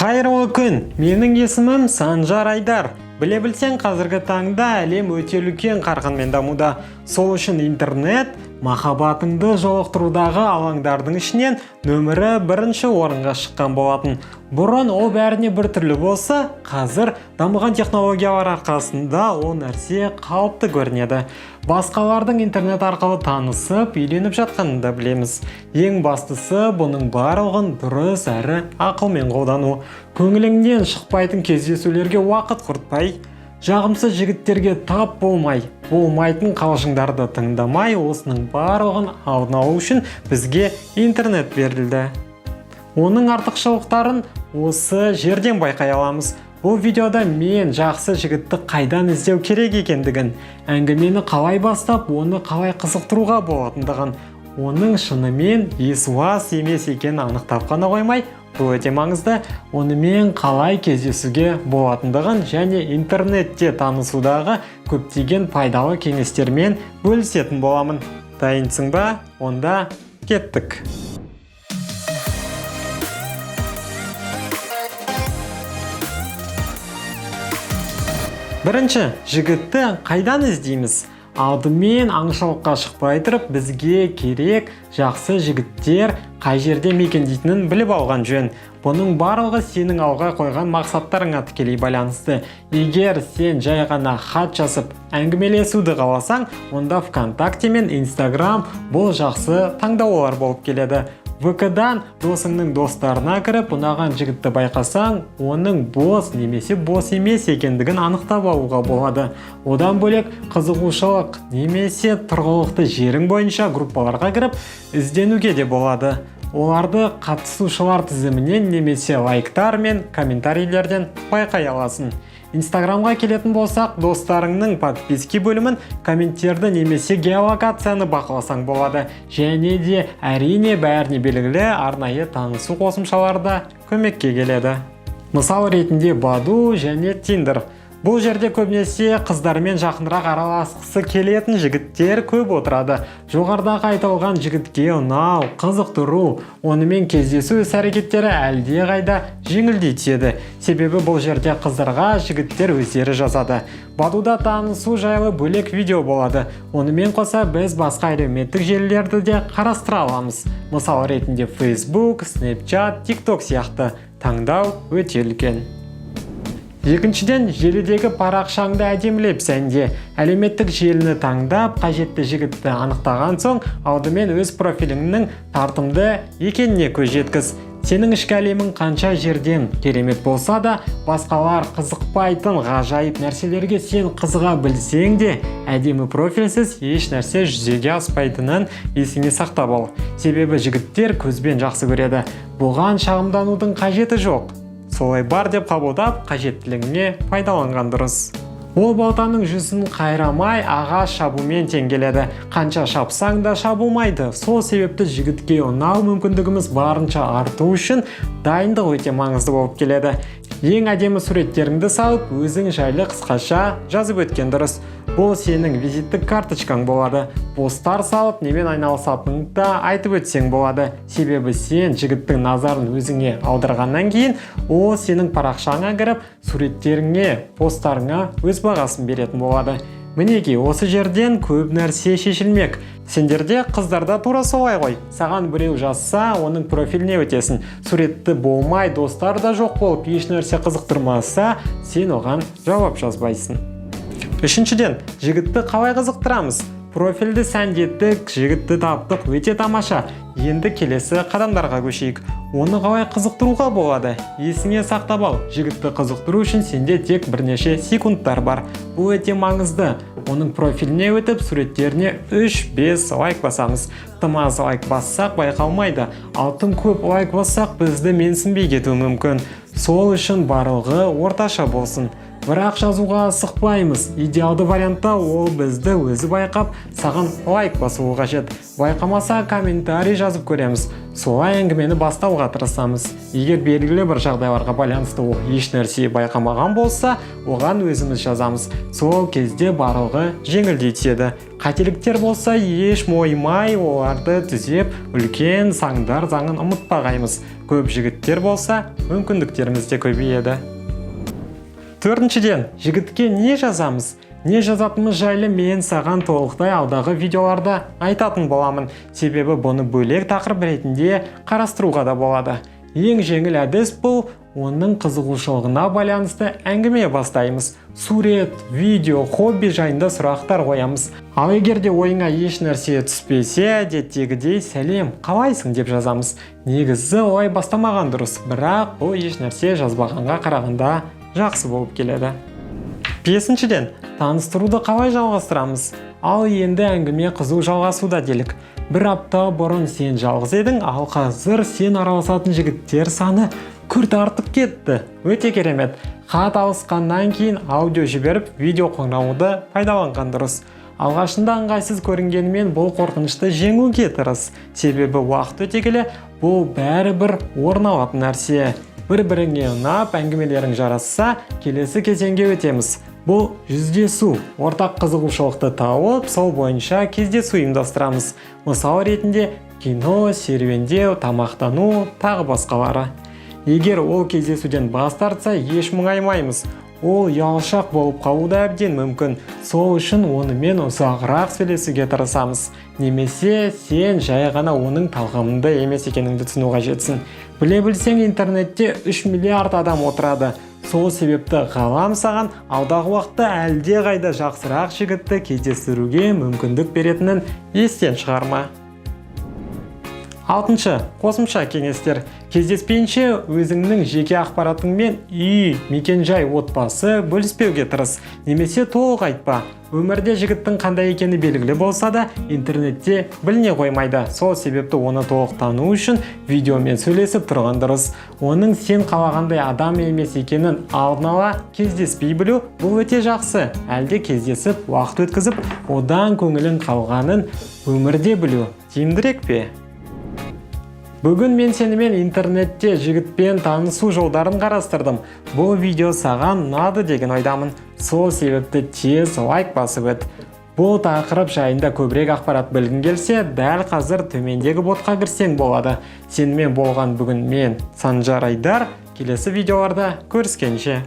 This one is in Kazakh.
Қайырлы күн, менің есімім Санжар Айдар. Біле білсең, қазіргі таңда әлем өте үлкен қарқынмен дамуда. Сол үшін интернет махаббатыңды жолықтырудағы алаңдардың ішінен нөмірі бірінші орынға шыққан болатын. Бұрын ол бәріне бір түрлі болса, қазір дамыған технологиялар арқасында ол нәрсе қалыпты көрінеді. Басқалардың интернет арқылы танысып, үйленіп жатқанын да білеміз. Ең бастысы, бұның барлығын дұрыс әрі ақылмен қолдану. Көңіліңнен шықпайтын кездесулерге уақыт құртпай, жағымсыз жігіттерге тап болмай, болмайтын қалжыңдарды тыңдамай, осының барлығын алдын алу үшін бізге интернет берілді. Оның артықшылықтарын осы жерден байқай аламыз. Бұл видеода мен жақсы жігітті қайдан іздеу керек екендігін, әңгімені қалай бастап, оны қалай қызықтыруға болатындығын, оның шынымен есуас емес екенін анықтап қана қоймай, бұл өте маңызды, онымен қалай кездесуге болатындығын және интернетте танысудағы көптеген пайдалы кеңестермен бөлісетін боламын. Дайынсың ба? Онда кеттік. Бірінші, жігітті қайдан іздейміз? Алдымен аңшылыққа шықпай тұрып, бізге керек жақсы жігіттер қай жерде мекендейтінін біліп алған жөн. Бұның барлығы сенің алға қойған мақсаттарыңа тікелей байланысты. Егер сен жай ғана хат жазып әңгімелесуді қаласаң, онда ВКонтакте мен Инстаграм бұл жақсы таңдаулар болып келеді. ВК-дан досыңның достарына кіріп, ұнаған жігітті байқасаң, оның бос немесе бос емес екендігін анықтап алуға болады. Одан бөлек, қызығушылық немесе тұрғылықты жерің бойынша группаларға кіріп, ізденуге де болады. Оларды қатысушылар тізімінен немесе лайктар мен комментарийлерден байқай аласың. Инстаграмға келетін болсақ, достарыңның подписки бөлімін, комменттерді немесе геолокацияны бақыласаң болады. Және де, әрине, бәріне белгілі арнайы танысу қосымшалары да көмекке келеді. Мысал ретінде Баду және Тиндер. Бұл жерде көбінесе қыздармен жақынырақ араласқысы келетін жігіттер көп отырады. Жоғарыдағы айтылған жігітке ұнау, қызықтыру, онымен кездесу іс-әрекеттері әлде қайда жеңілдей түседі. Себебі бұл жерде қыздарға жігіттер өздері жазады. Бадуда танысу жайлы бөлек видео болады. Онымен қоса біз басқа әлеуметтік желілерді де қарастыра аламыз. Мысал ретінде Facebook, Snapchat, TikTok сияқты таңдау өте үлкен. Екіншіден, желідегі парақшаңды әдемілеп сәнде. Әлеуметтік желіні таңдап, қажетті жігітті анықтаған соң, алдымен өз профиліңнің тартымды екеніне көз жеткіз. Сенің ішкі әлемің қанша жерден керемет болса да, басқалар қызықпайтын ғажайып нәрселерге сен қызыға білсең де, әдемі профильсіз еш нәрсе жүзеге аспайтынын есіңе сақтап ал. Себебі жігіттер көзбен жақсы көреді. Бұған шағымданудың қажеті жоқ. Солай бар деп қабылдап, қажеттілігіңе пайдаланған дұрыс. Ол балтаның жүзін қайрамай ағаш шабумен тең келеді. Қанша шапсаң да шабылмайды. Сол себепті жігітке ұнау мүмкіндігіміз барынша арту үшін дайындық өте маңызды болып келеді. Ең әдемі суреттеріңді салып, өзің жайлы қысқаша жазып өткен дұрыс. Бұл сенің визиттік карточкаң болады. Посттар салып, немен айналысатыныңды да айтып өтсең болады. Себебі сен жігіттің назарын өзіңе аударғаннан кейін, ол сенің парақшаңа кіріп, суреттеріңе, посттарыңа өз бағасын беретін болады. Мінекей, осы жерден көп нәрсе шешілмек. Сендерде, қыздарда тура солай ғой. Саған біреу жазса, оның профиліне өтесің. Суретті болмай, достар да жоқ болып, еш нәрсе қызықтырмаса, сен оған жауап жазбайсың. Үшіншіден, жігітті қалай қызықтырамыз? Профильді сәндеттік, жігітті таптық, өте тамаша. Енді келесі қадамдарға көшейік. Оны қалай қызықтыруға болады? Есіңе сақтап ал, жігітті қызықтыру үшін сенде тек бірнеше секундтар бар. Бұл өте маңызды. Оның профиліне өтіп, суреттеріне 3-5 лайк басамыз. Тым аз лайк бассақ, байқалмайды. Ал тым көп лайк бассақ, бізді менсінбей кетуі мүмкін. Сол үшін барлығы орташа болсын. Бірақ жазуға асықпаймыз. Идеалды вариантта ол бізді өзі байқап, саған лайк басуы қажет. Байқамаса, комментарий жазып көреміз. Солай әңгімені бастауға тырысамыз. Егер белгілі бір жағдайларға байланысты ол еш нәрсе байқамаған болса, оған өзіміз жазамыз. Сол кезде барлығы жеңілдей түседі. Қателіктер болса, еш мойымай оларды түзеп, үлкен саңдар заңын ұмытпағаймыз. Көп жігіттер болса, мүмкіндіктеріміз де көбейеді. Төртіншіден, жігітке не жазамыз? Не жазатынымыз жайлы мен саған толықтай алдағы видеоларда айтатын боламын. Себебі бұны бөлек тақырып ретінде қарастыруға да болады. Ең жеңіл әдіс бұл оның қызығушылығына байланысты әңгіме бастаймыз. Сурет, видео, хобби жайында сұрақтар қоямыз. Ал егер де ойыңа еш нәрсе түспесе, әдеттегідей «Сәлем, қалайсың?» деп жазамыз. Негізі олай бастамаған дұрыс, бірақ бұл еш нәрсе жазбағанға қарағанда жақсы болып келеді. Бесіншіден, таныстыруды қалай жалғастырамыз? Ал енді әңгіме қызу жалғасуда делік. Бір апта бұрын сен жалғыз едің, ал қазір сен араласатын жігіттер саны күрт артып кетті. Өте керемет. Хат алысқаннан кейін аудио жіберіп, видео қоңырауды пайдаланған дұрыс. Алғашында ыңғайсыз көрінгенімен, бұл қорқынышты жеңуге тырыс. Себебі уақыт өте келе бұл бәрібір орын алатын нәрсе. Бір-біріңе ұнап, әңгімелерің жарасса, келесі кезеңге өтеміз. Бұл жүздесу. Ортақ қызығушылықты тауып, сол бойынша кездесу ұйымдастырамыз. Мысал ретінде кино, серуендеу, тамақтану, тағы басқалары. Егер ол кездесуден бас тартса, еш мұңаймаймыз. Ол ұялшақ болып қалуы да әбден мүмкін. Сол үшін онымен ұзағырақ сөйлесуге тырысамыз. Немесе сен жай ғана оның талғамында емес екеніңді түсіну қажетсің. Біле білсең, интернетте 3 миллиард адам отырады. Сол себепті ғалам саған алдағы уақытта әлде қайда жақсырақ жігітті кездестіруге мүмкіндік беретінін естен шығарма. Алтыншы, қосымша кеңестер. Кездеспейінше өзіңнің жеке ақпаратыңмен, үй, мекенжай, отбасы бөліспеуге тырыс. Немесе толық айтпа. Өмірде жігіттің қандай екені белгілі болса да, интернетте біліне қоймайды. Сол себепті оны толық тану үшін видеомен сөйлесіп тұрған дұрыс. Оның сен қалағандай адам емес екенін алдын ала кездеспей білу бұл өте жақсы. Әлде кездесіп, уақыт өткізіп, одан көңілің қалғанын өмірде білу тиімдірек пе? Бүгін мен сенімен интернетте жігітпен танысу жолдарын қарастырдым. Бұл видео саған ұнады деген ойдамын. Сол себепті тез лайк басып өт. Бұл тақырып жайында көбірек ақпарат білгің келсе, дәл қазір төмендегі ботқа кірсең болады. Сенімен болған бүгін мен, Санжар Айдар. Келесі видеоларда көріскенше.